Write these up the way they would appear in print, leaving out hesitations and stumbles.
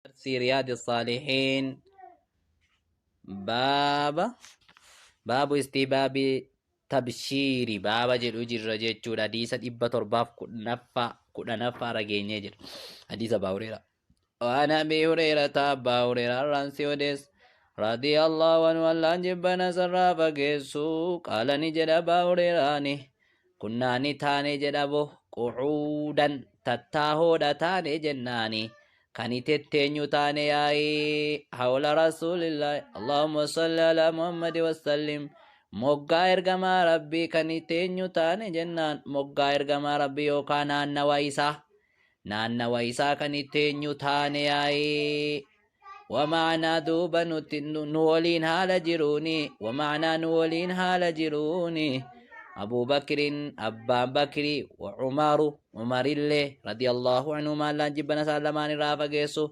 Darsii Riyaadi Saalihiin baaba baabu istihbaabi tabshiiri baaba jedhu jirra jechuudha. Hadiisa 710ffaa 10ffaa irra geenyee jira. Hadiisa Abbaa Hureeraa. Waan Abii Hureerata Abbaa Hureeraa irraan si odeessa. Radiyallahu anhu Allaan jibbana sarraa fageessu qaala ni jedha Abbaa Hureeraani. Kunnaa ni taane jedha bo qu'uudan tattaahoodha taane jennaani kani tetteenyu taane yaa'ii hawla rasuulillaahi Allahumma salli alaa Muhammadi wasallim moggaa ergamaa rabbii kani teenyu taane jennaan moggaa ergamaa rabbii yookaa naannawa isaa naannawa isaa kani teenyu taane yaa'ii wamaanaa duuba nuti nu waliin haala jiruuni wamaanaa nu waliin haala jiruuni Abuu Bakrin abbaan Bakrii wa Umaru Umarillee radiyallahu anhumaa Allaan jibbana isaan lamaan irraa fageessu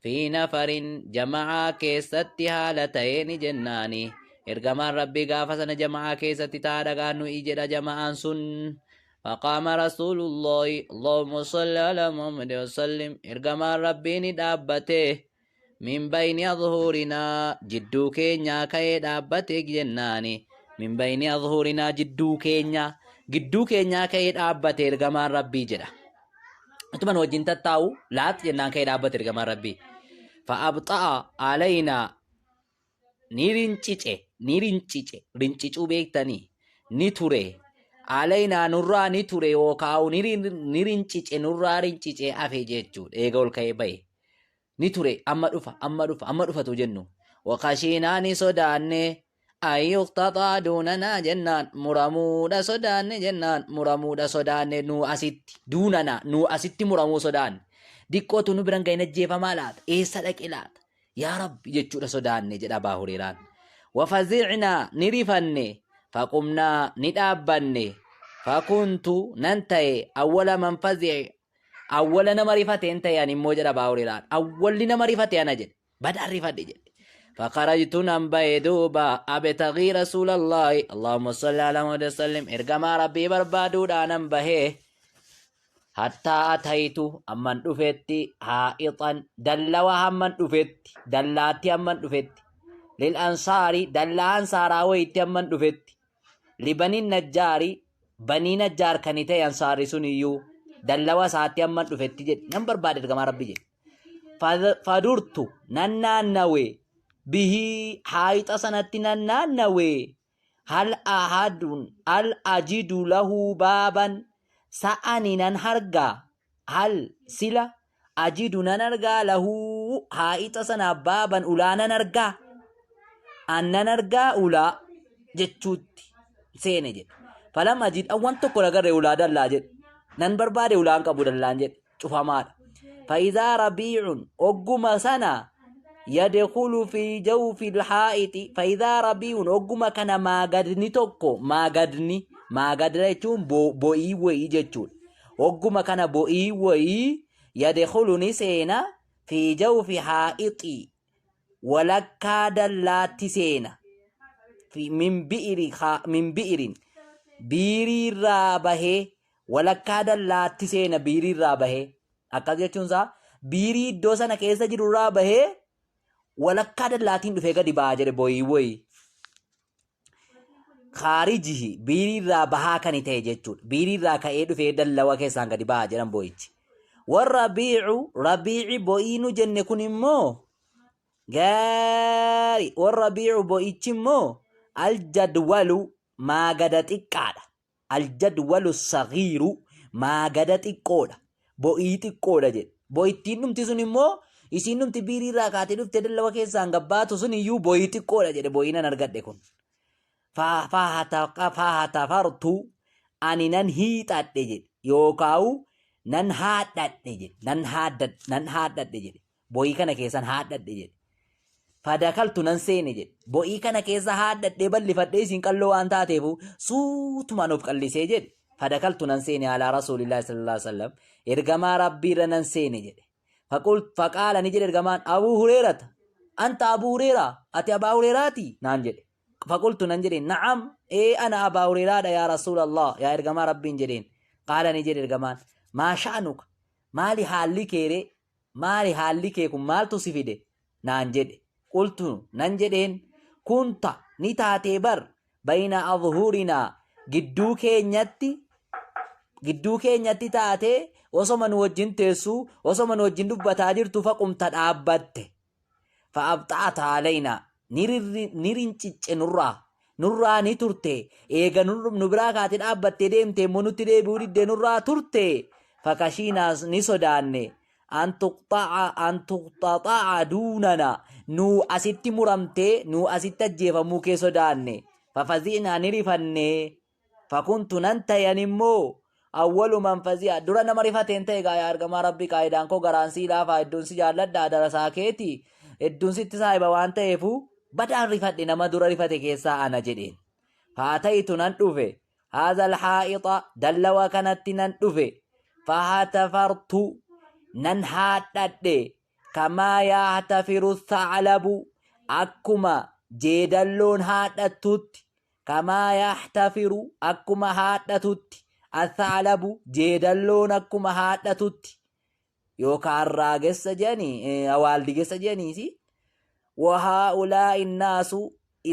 fi nafarin jama'aa keessatti haala ta'eeni jennaani ergamaan rabbii gaafa sana jama'aa keessatti taa dhagaa nu'i jedha jama'aan sun Faqaama Rasuulullaahi Allahumma salli alaa Muhammad wasallim ergamaan rabbii ni dhaabbate min bayni adhuurinaa jidduu keenyaa ka'ee dhaabbate jennaani min bayni adhuurinaa jidduu keenyaa gidduu keenyaa ka'ee dhaabbate ergamaan rabbii jedha. Utuma nu wajjin tattaa'u laat jennaan ka'ee dhaabbate ergamaan rabbii. Fa'abxa'a alaynaa ni rincice ni rincice rincicuu beektanii ni ture alaynaa nurraa ni ture yookaan ni ni rincice nurraa rincice hafe jechuudha eega ol ka'ee bahe ni ture amma dhufa amma dhufa amma dhufatu jennu wakashiinaa ni sodaanne ayyuqtaxaa duunanaa jennaan muramuudha sodaanne jennaan muramuudha sodaanne nuu asitti duunanaa nuu asitti muramuu sodaanne diqqootu nu biran gahin ajjeefamaa laata eessa dhaqe laata yaa rabbi jechuudha sodaanne jedha Abaa Hureeraan. Wafazicnaa ni rifanne faqumnaa ni dhaabbanne fakuntu nan ta'e awwala man fazi'e awwala nama rifateen ta'e ani immoo jedha Abaa Hureeraan. Awwalli nama rifate ana jedhe badaan rifadhe jedhe. Fakarajtu nan bahe duuba abtagii rasuulallaahi Allahumma salli ala Muhammad sallim ergamaa rabbii barbaaduudhaa nan bahee Hattaa ataytu amman dhufetti haa'ixan dallawa hamman dhufetti dallaatti hamman dhufetti lil ansaari dallaa ansaaraa wayitti hamman dhufetti libanii najjaari banii najjaar kan ta'e ansaarri sun iyyuu dallawa isaatti hamman dhufetti jedhe nan barbaade ergamaa rabbi jedhe fadurtu nan naannawe bihii haayixa sanatti nan naannawe hal ahadun hal ajidu lahu baaban sa ani nan hargaa hal sila ajidu nan argaa lahu haa'ixa sanaaf baaban ulaa nan argaa an nan argaa ulaa jechuutti seene jedhe falam ajid an waan tokko nagarre ulaa dallaa jedhe nan barbaade ulaan qabu dallaan jedhe cufamaadha. Fa'izaa rabiicun ogguma sana yadkhulu fi jawfi lhaa'ixi fa'izaa rabiicun ogguma kana maagadni tokko maagadni maagadna jechuun bo'ii wayii jechuudha. Ogguma kana bo'ii wayii yadkhulu ni seena fi jawfi haa'ixi walakkaa dallaatti seena fi min bi'iri min bi'irin biiriirraa bahee walakkaa dallaatti seena biiriirraa bahee akkas jechuun isaa biirii iddoo sana keessa jirurraa bahee walakkaa dallaatiin dhufee gadi ba'a jedhe boyii woyii. Kaarijihi biiriirraa bahaa kan ta'e jechuudha. Biiriirraa ka'ee dhufee dallawa keessaan gadi ba'a jedhan boyichi. Warra biicu rabiici bo'ii nu jenne kun immoo gaari warra biicu bo'ichi immoo aljadwalu maagada xiqqaadha. Aljadwalu sagiiru maagada xiqqoodha. Bo'ii xiqqoodha jedhe. Bo'ittiin dhumti sun immoo isiin dhumti biirii irraa kaatee dhuftee dallawa keessaan gabbaatu sun iyyuu bo'ii xiqqoodha jedhe bo'ii nan argadhe kun. Faahatafartu ani nan hiixadhe jedhe yookaawu nan haadhadhe jedhe nan haadhadhe jedhe. Bo'ii kana keessan haadhadhe jedhe. Fadakaltu nan seene jedhe. Bo'ii kana keessa haadhadhee bal'ifadhee isin qalloo waan taateefu suutumaan of qallisee jedhe. Fadakaltu nan seene alaa rasuulillaahi sallallahu alaihi wasallam. Ergamaa rabbiirra nan seene jedhe. Faqul faqaala ni jedhe ergamaan Abuu Hureerata. Anta Abuu Hureeraa ati Abaa Hureeraati naan jedhe. Faqultu nan jedheen na'am ee ana Abaa Hureeraadha yaa Rasuulallah yaa ergamaa rabbiin jedheen. Qaala ni jedhe ergamaan maa sha'anuka maali haalli keeree Maali haalli kee kun maaltu si fide? Naan jedhe. Qultu nan jedheen kunta ni taatee bar bayna adhuurinaa gidduu keenyatti gidduu keenyatti taatee osoma nu wajjin teessuu osoma nu wajjin dubbataa jirtu faqumta dhaabbatte. Fa'abxa'ata alaynaa ni rincicce nurraa nurraa ni turte eega nu biraa kaatee dhaabbattee deemte immoo nutti deebi'uu diddee nurraa turte fakashiinaas ni sodaanne an tuqxaxa'a duunana nuu asitti muramtee nuu asitti ajjeefamuu kee sodaanne fafazi'naa ni rifanne Fakuntu nan ta'e ani immoo awwalu man fazi'a dura nama rifateen ta'e gaa yaa ergamaa rabbii qaayidaan koo garaan sii laafaa hedduun si jaalladha darasaa keeti hedduun sitti saahiba waan ta'eefu badaan rifadhe nama dura rifate keessaa ana jedheen. Faatayitu nan dhufe haazal haa'ixa dallawa kanatti nan dhufe fahatafartu nan haadhadhe kamaa yaahtafiru tha'labu akkuma jeedalloon haadhattutti Kamaa yahtafiru akkuma haadhatutti atha'labu jeedalloon akkuma haadhatutti yookaan raagessa jedhanii awaaldigessa jedhaniisi wahaa'ulaa'i naasu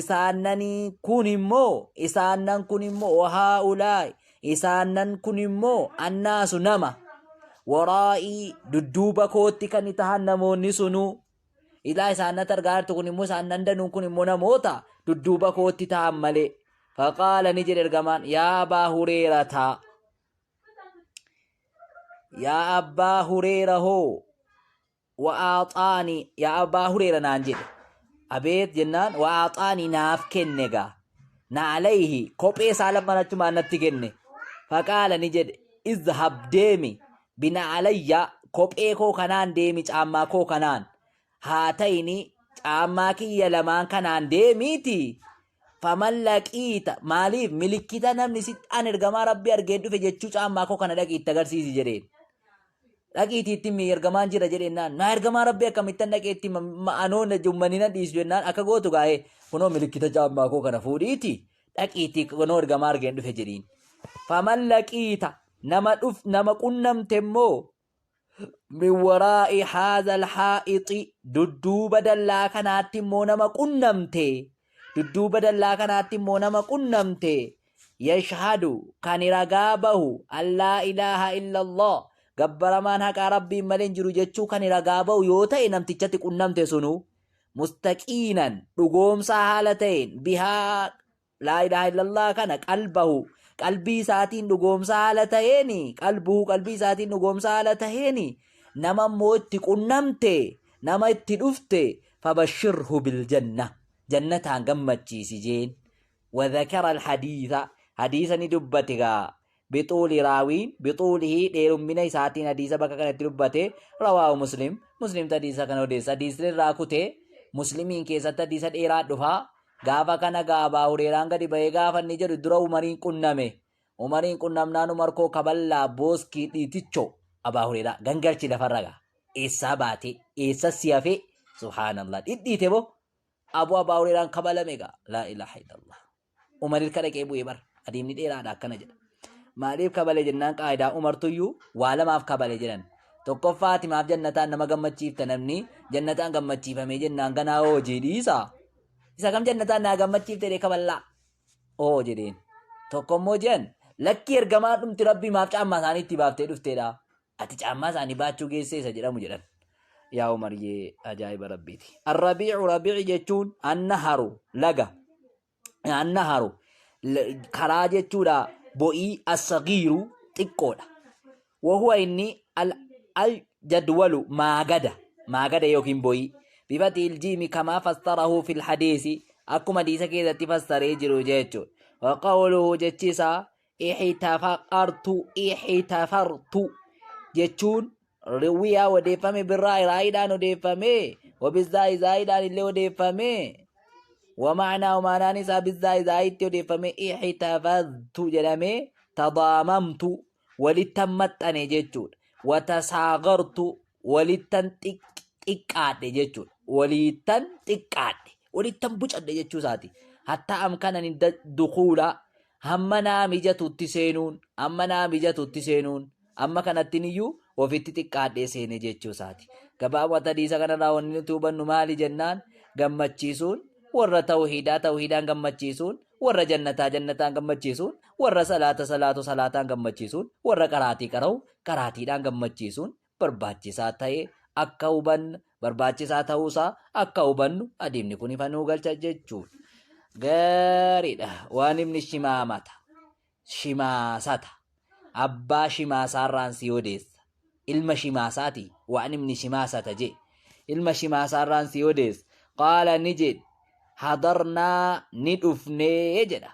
isaannanii kun immoo isaannan kun immoo wahaa'ulaa'i isaannan kun immoo annaasu nama waraa'ii dudduuba kootti kan tahan namoonni sunuu Ilaa isaan natti argaa jirtu kun immoo isaan nan danuun kun immoo namoota dudduuba kootti ta'an malee. Faqaala ni jedhe ergamaan yaa abbaa hureerataa. Yaa abbaa hureera hoo wa'aaxaani yaa abbaa hureera naan jedhe. Abeet jennaan wa'aaxaani naaf kenne gaa. Na alayhi kophee isaa lamman achumaan natti kenne. Faqaala ni jedhe izhab deemi bina alayya kophee koo kanaan deemi caammaa koo kanaan haa ta'ini caammaa kiyya lamaan kanaan deemiiti faman laqiita maaliif milikkita namni sitti an ergamaa rabbii argee dhufe jechuu caammaa koo kana dhaqii itti agarsiisi jedheen. Dhaqiitii itti himi ergamaan jira jedhennaan naa ergamaa rabbii akkamittan dhaqee itti anoo uummanni na dhiisu jennaan akka gootu gaa'ee kunoo milikkita caammaa koo kana fuudhiiti dhaqiitii kunoo ergamaa argeen dhufe jedhiin. Faman laqiita nama dhuf nama qunnamte immoo min waraa'i haadhal haa'ixi dudduuba dallaa kanaatti immoo nama qunnamte dudduuba dallaa kanaatti immoo nama qunnamte yashhadu kan ragaa bahu allaa ilaaha illallah gabbaramaan haqaa rabbiin malee hin jiru jechuu kan ragaa bahu yoo ta'e namtichatti qunnamte sunu mustaqiinan dhugoomsaa haala ta'een bihaa laa ilaaha illallah kana qalbahu qalbii isaatiin dhugoomsaa haala ta'een qalbuhu qalbii isaatiin dhugoomsaa haala ta'een nama immoo itti qunnamte nama itti dhufte fabashirhu biljanna jannataan gammachiisi jeen wadhakara alhadiisa hadiisa ni dubbate gaa bixuuli raawiin bixuulihii dheerummina isaatiin hadiisa bakka kanatti dubbate rawaahu muslim muslimtu hadiisa kana odeessa hadiisni irraa kute muslimiin keessatti hadiisa dheeraa dhufa gaafa kana gaa abaa hureeraan gadi bahee gaafa inni jedhu dura umariin qunname umariin qunnamnaan umar koo kaballaa booskii dhiiticho abaa hureeraa gangalchi lafarra gaa eessaa baatee eessa si hafee subhaanallah dhidhiite boo abu abaa hureeraan kabalame gaa laa ilaaha illallah Umar hirka dhaqee bu'ee bar. Adeemni dheeraadha akkana jedha. Maaliif kabale jennaan qaayidaa Umartuyyuu waa lamaaf kabale jedhan. Tokkoffaa ati maaf jannataan nama gammachiifta namni jannataan gammachiifamee jennaan ganaa hoo hojii dhiisa. Isa kam jannataan naa gammachiifte jedhee kaballaa. Oo jedheen. Tokko immoo jedhan lakkii ergamaa dhumti rabbii maaf caammaa isaanii itti baaftee dhufteedha. Ati caammaa isaanii baachuu geessee isa jedhamu jedhan. Yaa Umaryee ajaa'iba rabbiiti. Arrabiicu rabiici jechuun annaharu laga. Annaharu karaa jechuudha bo'ii assagiiru xiqqoodha. Wahuwa inni al jadwalu maagada maagada yookiin bo'ii bifati iljiimi kamaa fassarahu fil hadiisi akkuma hadiisa keessatti fassaree jiru jechuudha. Waqawluhu jechi isaa ihitafaqartu ihitafartu jechuun riwiyaa odeeffame birraa raayiidhaan odeeffame wabizzaa izaayiidhaan illee odeeffame wamaanaa maanaan isaa bizzaa izaayiitti odeeffame ihitafadtu jedhame tadaamamtu walittan maxxane jechuudha watasaagartu walittan xiqqaadhe jechuudha walittan xiqqaadhe walittan bucadhe jechuu isaati hattaa amkanani dukuula hamma naa mijatutti seenuun amma naa mijatutti seenuun amma kanattin iyyuu Ofitti xiqqaadhee seene jechuu isaati. Gabaabumatti hadiisa kanarraa wanni nuti hubannu maali jennaan, gammachiisuun warra tawhiidaa tawhiidaan gammachiisuun, warra jannataa jannataan gammachiisuun, warra salaata salaatu salaataan gammachiisuun, warra qaraatii qara'u qaraatiidhaan gammachiisuun barbaachisaa ta'e akka hubannu, barbaachisaa ta'uusaa akka hubannu hadiifni kun ifa nuu galcha jechuudha. Gaariidha. Waan ibni shimaamata. Shimaasata. Abbaa shimaasaarraan si odeessa. Ilma shimaasaati. Waan ibni shimaasata jee. Ilma shimaasaarraan si odeessa. Qaala ni jedhe. Hadarnaa ni dhufnee jedha.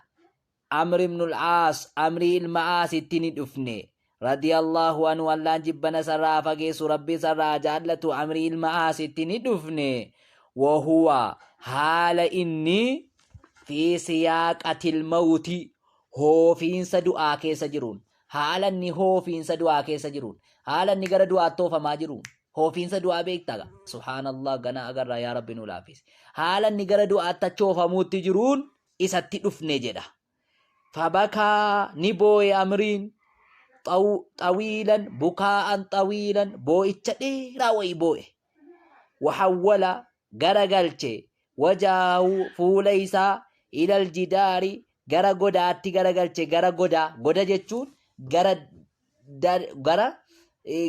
Amr ibnul Aas, Amrii ilma Aasitti ni dhufne. Radiyallahu anhu, Allaan jibbana isarraa haa fageessu, Rabbi isarraa haa jaallatu, Amrii ilma Aasitti ni dhufne. Wahuwa, haala inni, fi siyaaqatil mawti, hoofiinsa du'aa keessa jiruun, haala inni hoofiinsa du'aa keessa jiruun, haala inni gara du'aatti hoofamaa jiruun. Hoofiinsa du'aa beektaa? Subhaanallah, ganaa agarraa, yaa Rabbi nu laaffisi. Haala inni gara du'aatti achi hoofamuutti jiruun isatti dhufne jedha. Fabakaa, ni boo'e Amriin, xawiilan bukaa'an xawiilan, boo'icha dheeraa wayii boo'e. Wahawwala, gara galche, wajaahu, fuula isaa, ilal jidaari, gara godaatti gara galche, gara godaa, goda jechuun gara gara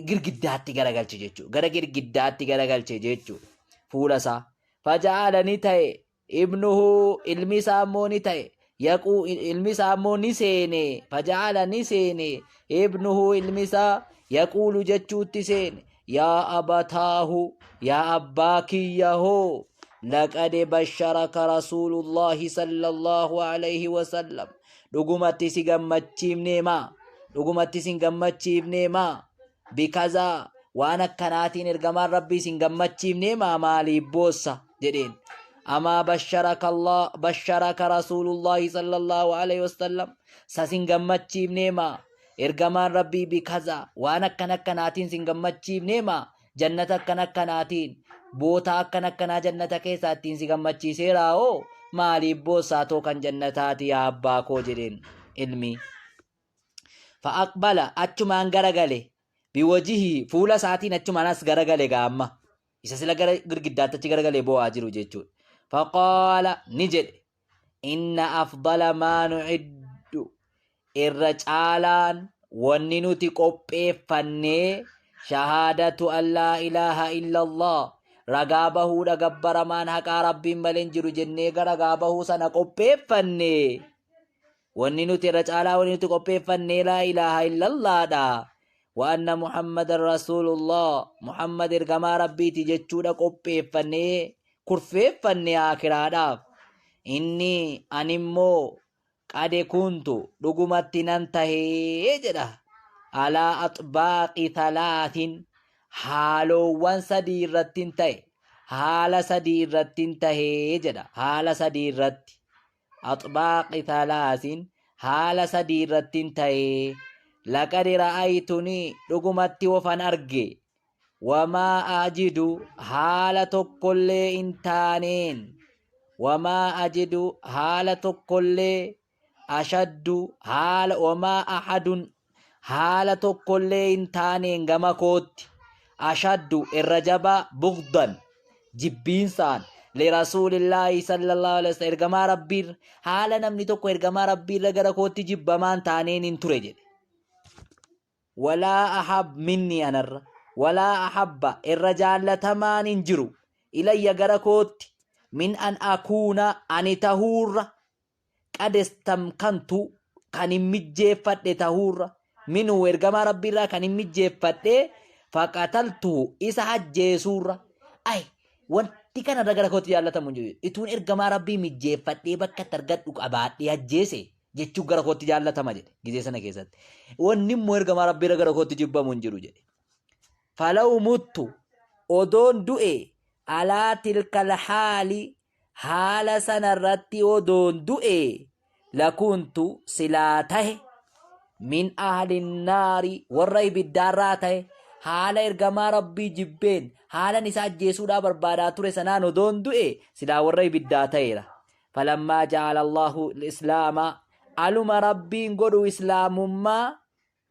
girgiddaatti gara galche jechuudha, gara girgiddaatti gara galche jechuudha fuula isaa. Faja'ala, ni ta'e, ibnuhu, ilmi isaa immoo ni ta'e, yaquu, ilmi isaa immoo ni seene, faja'ala, ni seene, ibnuhu, ilmi isaa, yaquulu, jechuutti seene, yaa abataahu, yaa abbaa kiyya hoo, laqad basharaka rasuulullaahi sallallahu alayhi wasallam, dhugumatti si gammachiifnee maa, dhugumatti sin gammachiifnee maa, bikazaa, waan akkanaatiin ergamaan rabbii sin gammachiifnee maa, maaliif boossa jedheen. Amaa basharaka Allah, basharaka rasuulullaahi sallallahu alayhi wasallam, sa sin gammachiifnee maa ergamaan rabbii, bikazaa, waan akkan akkanaatiin sin gammachiifnee maa, jannata akkan akkanaatiin, bootaa akkan akkanaa jannata keessaa ittiin si gammachiiseeraa hoo, maaliif boossaa too kan jannataati yaa abbaa koo jedheen ilmi. Fa'aqbala, achumaan garagale, biwajihii, fuula isaatiin achumaan as garagale gaamma isa sila gara girgiddaatti achi garagalee boo'aa jiru jechuudha. Faqaala, ni jedhe, inna afdala maa nuciddu, irra caalaan wanni nuti qopheeffannee, shahaadatu an laa ilaaha illallah, ragaa bahuudha gabbaramaan haqaa rabbiin malee hin jiru jennee gara ragaa bahuu sana qopheeffanne. Wanni nuti irra caalaa wanni nuti qopheeffannee laa ilaaha illallaadha. Wa anna Muhammadan rasuulullah, Muhammad ergamaa rabbiiti jechuudha qopheeffannee kurfeeffanne aakiraadhaaf. Inni animmoo qade kuntu, dhugumatti nan tahee jedha. Alaa axbaaqi thalaatin, haaloowwan sadii irrattin ta'e, haala sadii irrattin tahee jedha, haala sadii irratti. Axbaaqi thalaasin, haala sadii irrattin ta'e. Laqad ra'aytuni, dhugumatti wofan arge, wamaa ajidu, haala tokkollee hin taaneen, wamaa ajidu, haala tokkollee, ashaddu, haala, wamaa ahadun, haala tokkollee hin taaneen gama kootti, ashaddu, irra jabaa, bugdan, jibbiinsaan, lirasuulillaahi sallallahu alaihi wasallam, ergamaa rabbiirra, haala namni tokko ergamaa rabbiirra gara kootti jibbamaan taaneen hin ture jedhe. Walaa ahab minni, anarra, walaa ahabba, irra jaallatamaan hin jiru, ilayya, gara kootti, min an akuuna, ani tahuurra, qad istamkantu, kan hin mijjeeffadhe tahuurra, minhu, ergamaa rabbiirraa kan hin mijjeeffadhe, faqataltuhu, isa ajjeesuurra. Ay, wanti kanarra gara kootti jaallatamu hin jiru, ituun ergamaa rabbii mijjeeffadhee bakka itti argadhu qabaadhee ajjeese jechuu gara kootti jaallatama jedhe gizee sana keessatti. Wanni immoo ergamaa rabbiirra gara kootti jibbamu hin jiru jedhe. Falaw muttu, odoon du'e, alaa tilkal haali, haala sana irratti odoon du'e, lakuntu, silaa tahe, min ahlin naari, warra ibiddaarraa tahe. Haala ergamaa rabbii jibbeen, haalan isa ajjeesuudhaa barbaadaa ture sanaan odoon du'e silaa warra ibiddaa ta'eera. Falammaa ja'ala Allahu islaama, aluma rabbiin godhu islaamummaa.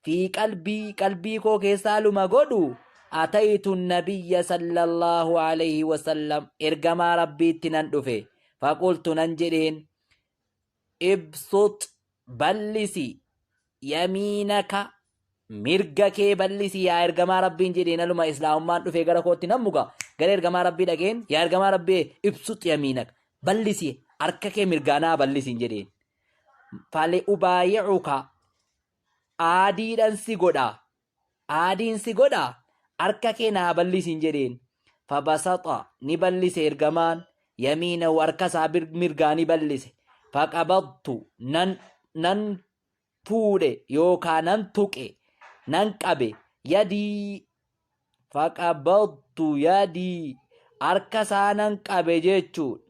Fi qalbii, qalbii koo keessa aluma godhu, ataytu nabiyya sallallahu alayhi wasallam, ergamaa Rabbiitti nan dhufe. Faqultu, nan jedheen, ibsut, ballisi, yamiinaka, mirga kee ballisi yaa ergamaa Rabbiin jedheen. Aluma islaamummaan dhufee gara kootti nan muka gara ergamaa Rabbii dhaqeen, yaa ergamaa Rabbii, ibsut yamiinaka, ballisi harka kee mirgaa naa ballisiin jedheen. Fali ubaayicuka, aadiidhan si godha, aadiin si godha, harka kee naa ballisiin jedheen. Fabasaxa, ni ballise ergamaan, yamiinahu, harka isaa mirgaa ni ballise. Faqabattu, nan fuudhe yookaa nan tuqe, nan qabe, yadii, faqabattu yadii, harka isaa nan qabe jechuudha.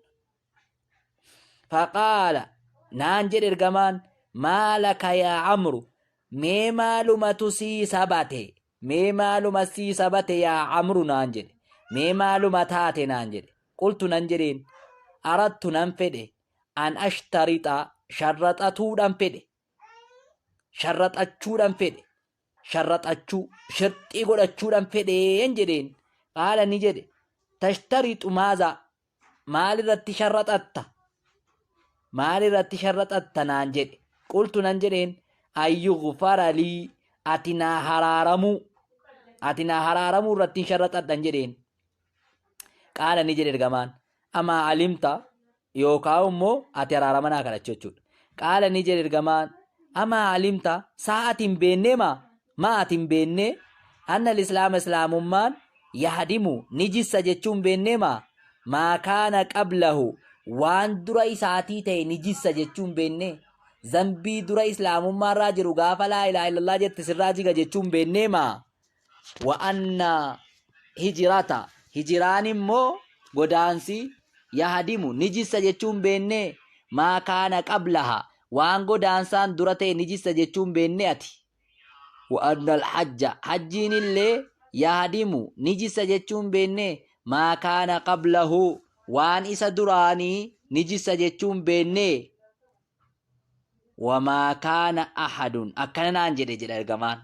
Faqaala, naan jedhe ergamaan, maalaka yaa Amru, mee maalumatu sii sabate, mee maaluma sii sabate yaa Amru naan jedhe, mee maaluma taate naan jedhe. Qultu, nan jedheen, arattu, nan fedhe, an ashtarixa, sharraxatuudhan fedhe, sharraxachuudhan fedhe, sharraxachuu, shirxii godhachuudhan fedheen jedheen. Qaala, ni jedhe, tashtariixu maazaa, maal irratti sharraxatta, maal irratti sharraxatta naan jedhe. Qultu, nan jedheen, ayyughfara lii, ati naa haraaramuu, ati naa haraaramuu irratti hin sharraxadhan jedheen. Qaala, ni jedhe ergamaan, amaa alimta, yookaan immoo ati araarama naa kadhachuu jechuudha. Qaala, ni jedhe ergamaan, amaa alimta, saa ati hin beennee, maa ati hin beennee, anna islaama, islaamummaan, yahdimu, ni jissa jechuun beennee maa maa kaana qablahu, waan dura isaatii ta'e ni jissa jechuun beennee, zambii dura islaamummaarraa jiru gaafa laa ilaaha illallah jette sirraa jiga jechuun beennee maa, wa anna hijrata, hijiraan immoo godaansi, yahdimu, ni jissa jechuun beennee, maa kaana qablaha, waan godaansaan dura ta'e ni jissa jechuun beennee ati, wa anna alhajja, hajjiin illee, yahdimu, ni jissa jechuun beennee, maa kaana qablahu, waan isa duraanii ni jissa jechuun beennee. Wamaa kaana ahadun, akkana naan jedhe jedha ergamaan,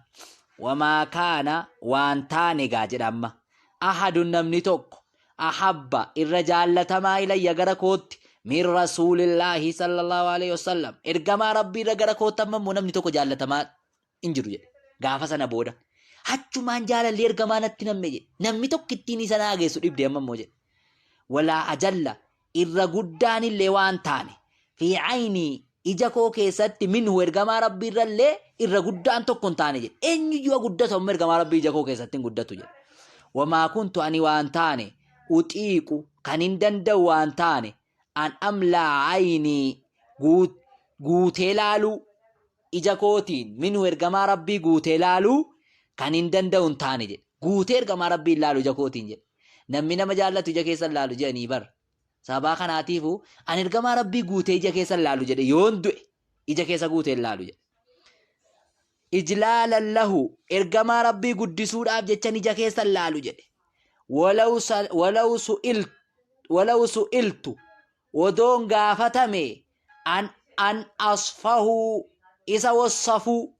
wamaa kaana, waan taane gaa jedha amma, ahadun, namni tokko, ahabba, irra jaallatamaa, ilayya, gara kootti, min rasuulillaahi sallallahu alaihi wasallam, ergamaa Rabbii irra gara kootti amma immoo namni tokko jaallatamaa hin jiru jedhe. Gaafa sana booda achumaan jaalalli ergamaa natti namme jedhe. Namni tokko ittiin isa naa geessu dhibde amma immoo jedhe. Walaa ajalla, irra guddaan illee waan taane, fi aynii, ija koo keessatti, minhu, ergamaa Rabbii irra illee irra guddaan tokko hin taane jedhe. Eenyuyyuu guddatu amma ergamaa Rabbii ija koo keessatti hin guddatu jedhe. Wamaa kuntu, ani waan taane, uxiiqu, kan hin danda'u waan taane, an amlaa aynii, guutee laaluu, ija kootiin, minhu, ergamaa Rabbii guutee laaluu kan hin danda'u hin taane jedhe. Guutee ergamaa Rabbii hin laalu ija kootiin jedhe. Namni nama jaallatu ija keessa hin laalu jedhanii bar. Sababaa kanaatiifu an ergamaa Rabbii guutee ija keessa hin laalu jedhe, yoon du'e ija keessa guutee hin laalu jedhe. Ijlaalan lahu, ergamaa Rabbii guddisuudhaaf jechan ija keessa hin laalu jedhe. Walaw su'iltu, odoon gaafatame, an asfahuu, isa wassafuu,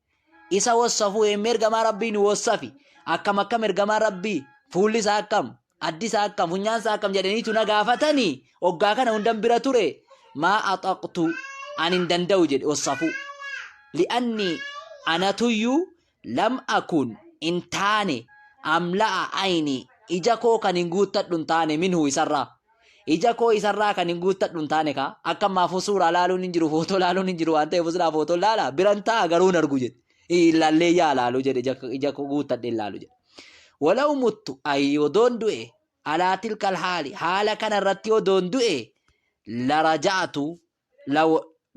isa wassafuu, emme ergamaa Rabbii ni wassafi, akkam akkam ergamaa Rabbii, fuulli isaa akkam, addi isaa akkam, funyaan isaa akkam jedhaniitu na gaafatanii, oggaa kana hundan bira ture, maa axaqtu, an hin danda'u jedhe wassafuu. Li'anni, anatuyyuu, lam akun, hin taane, amla'a ayni, ija koo kan hin guuttadhu hin taane, minhu, isarraa, ija koo isarraa kan hin guuttadhu hin taane. Kaa akka ammaafuu suuraa laaluun hin jiru, footoo laaluun hin jiru waan ta'eef, silaa footoo laala biran ta'a garuu hin argu jedhe, ilaallee yaa laalu jedhe, ija koo guuttadhe hin laalu jedhe. Walaw muttu, ayyi odoon du'e, alaa tilkal haali, haala kana irratti odoon du'e, laraja'atu, law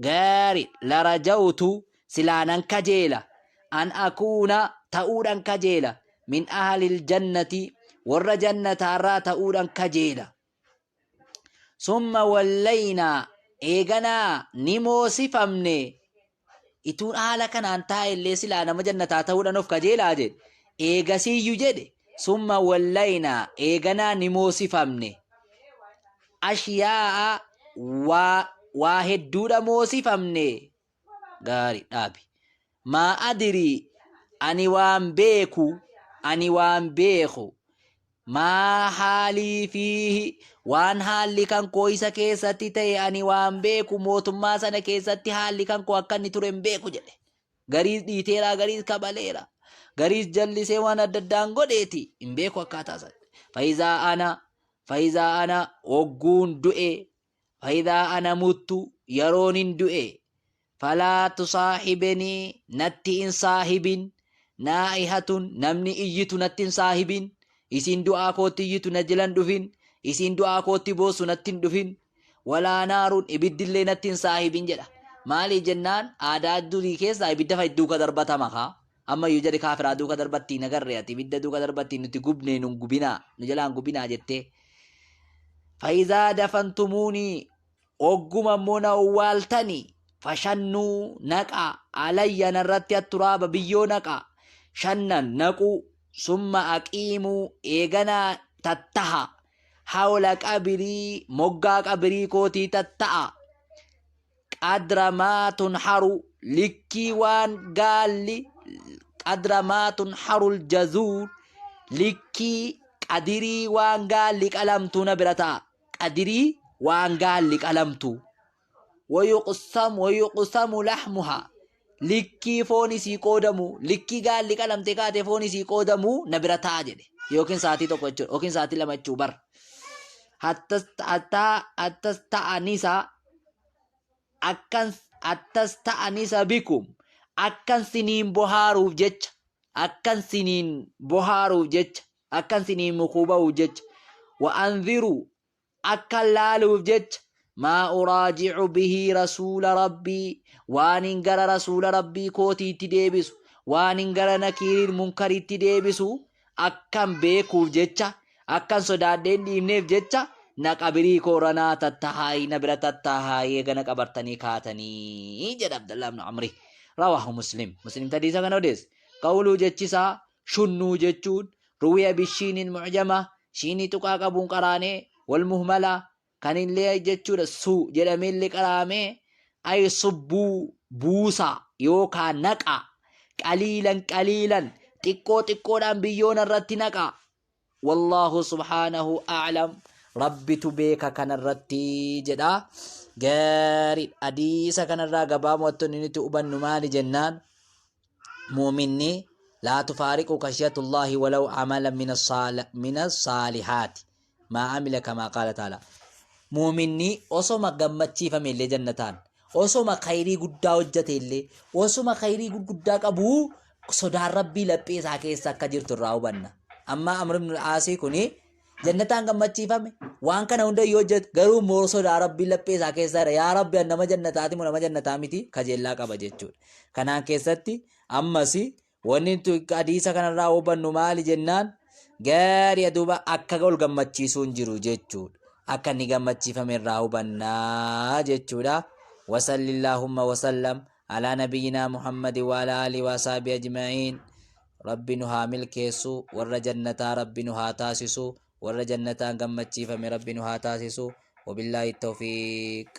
gaari, larajawtu, silaa nan kajeela, an akuuna, ta'uudhan kajeela, min ahlil jannati, warra jannataarraa ta'uudhan kajeela. Summa wallaynaa, eeganaa ni moosifamne. Ituun haala kanaan taa'e illee silaa nama jannataa ta'uudhan of kajeelaa jedhe. Eegasiiyyu jedhe, summa wallaynaa, eeganaa ni moosifamne, ashyaa'a, waa hedduudha moosifamne. Gaari dhaabi. Maa adirii, Ani waan beeku, ani waan beeku, maa haalii fiihi, waan haalli kan koo isa keessatti ta'e ani waan beeku, mootummaa sana keessatti haalli kan koo akka inni ture hin beeku jedhe. Gariis dhiiteera, gariis kabaleera, gariis jallisee waan adda addaan godheeti hin beeku akkaataa sana. Faayizaa ana, faayizaa ana ogguun du'e, faayizaa ana muttu yeroon hin du'e, falaa tusaahibenii natti hin saahibin, naa'ihatun namni iyyitu natti hin saahibin, isiin du'aa kootti iyyitu na jilan dhufin, isiin du'aa kootti boossu natti hin dhufin, walaa naaruun ibiddillee natti hin saahibin jedha. Maali jennaan aadaa durii keessaa ibidda fa'i duuka darbatama kaa. Ammayyuu jedhe kaafiraa duuka darbattii nagarree ati ibidda duuka darbattii nuti gubnee nun gubinaa nu jalaan gubinaa jettee. Faayizaa dafantumuunii ogguma immoo na owwaaltani fashannuu naqa alayya narratti atturaaba biyyoo naqa shannan naquu summa aqiimuu eeganaa tattaha hawla qabirii moggaa qabirii kootii tatta'a qadra maa tunharu likkii waan gaalli qadra maa tunharul jazuur likkii qadirii waan gaalli qalamtuu na bira ta'a qadirii waan gaalli qalamtu wayuqsam wayuqsamu lahmuha likkii foon isii qoodamu likkii gaalli qalamte kaate foon isii qoodamu na bira ta'a jedhe yookiin sa'aatii tokko jechuudha yookiin sa'aatii lama jechuu bar hattas hattaa hattas ta'anisa akkan attas ta'anisa bikum akkan siniin bohaaruuf jecha akkan siniin bohaaruuf jecha akkan siniin mukuu ba'uuf jecha wa anziru akkan laaluuf jecha maa uraajicu bihii rasuula rabbii waanin gara rasuula rabbii kootiitti deebisu waanin gara nakiiriin munkaritti deebisu akkan beekuuf jecha akkan sodaadhee hin dhiifneef jecha na qabirii koorra naa tattahaayii na bira tattahaayii eega na qabartanii kaatanii jedha Abdallah ibn Amri. Rawaahu Muslim. Muslim hadiisa kana odeesse. Qawluu jechisaa shunnuu jechuun ruwiya bishiinin mucjama shiinii tuqaa qabuun qaraanee wal muhmala kan illee jechuudha su jedhamee illee qaraamee ay subbuu buusaa yookaan naqa qaliilan qaliilan xiqqoo xiqqoodhaan biyyoon irratti naqa. Wallaahu subhaanahu a'lam, rabbitu beeka kanarratti jedha. Gaarii hadiisa kanarraa gabaabumatti wanni nuti hubannu maali jennaan, muuminni laa tufaariqu kashiyatullaahi walaw amala min saalihaati maa amila kamaa qaala ta'ala. Muuminni osoma gammachiifame illee jannataan, osoma khayrii guddaa hojjate illee, osoma khayrii gurguddaa qabuu sodaan rabbii laphee isaa keessa akka jirtu irraa hubanna. Amma Amr ibn al-Aasii kuni jannataan gammachiifame, waan kana hunda yoo hojjetu garuu immoo sodaa rabbii laphee isaa keessa jira. Yaa rabbi, an nama jannataati moo nama jannataa miti kajeellaa qaba jechuudha. Kanaan keessatti ammas wanni nuti hadiisa kanarraa hubannu maali jennaan, gaarii duuba akka ol gammachiisuun jiru jechuudha. Akka inni gammachiifame irraa hubannaa jechuudha. Wasallillahumma wasallam alaa nabiyyinaa Muhammadi wa alaa alihi wa asaabi ajma'iin. Rabbi nu haa milkeessu, warra jannataa Rabbi nu haa taasisu, warra jannataan gammachiifame Rabbi nu haa taasisu. Wabillaahi tawfiiq.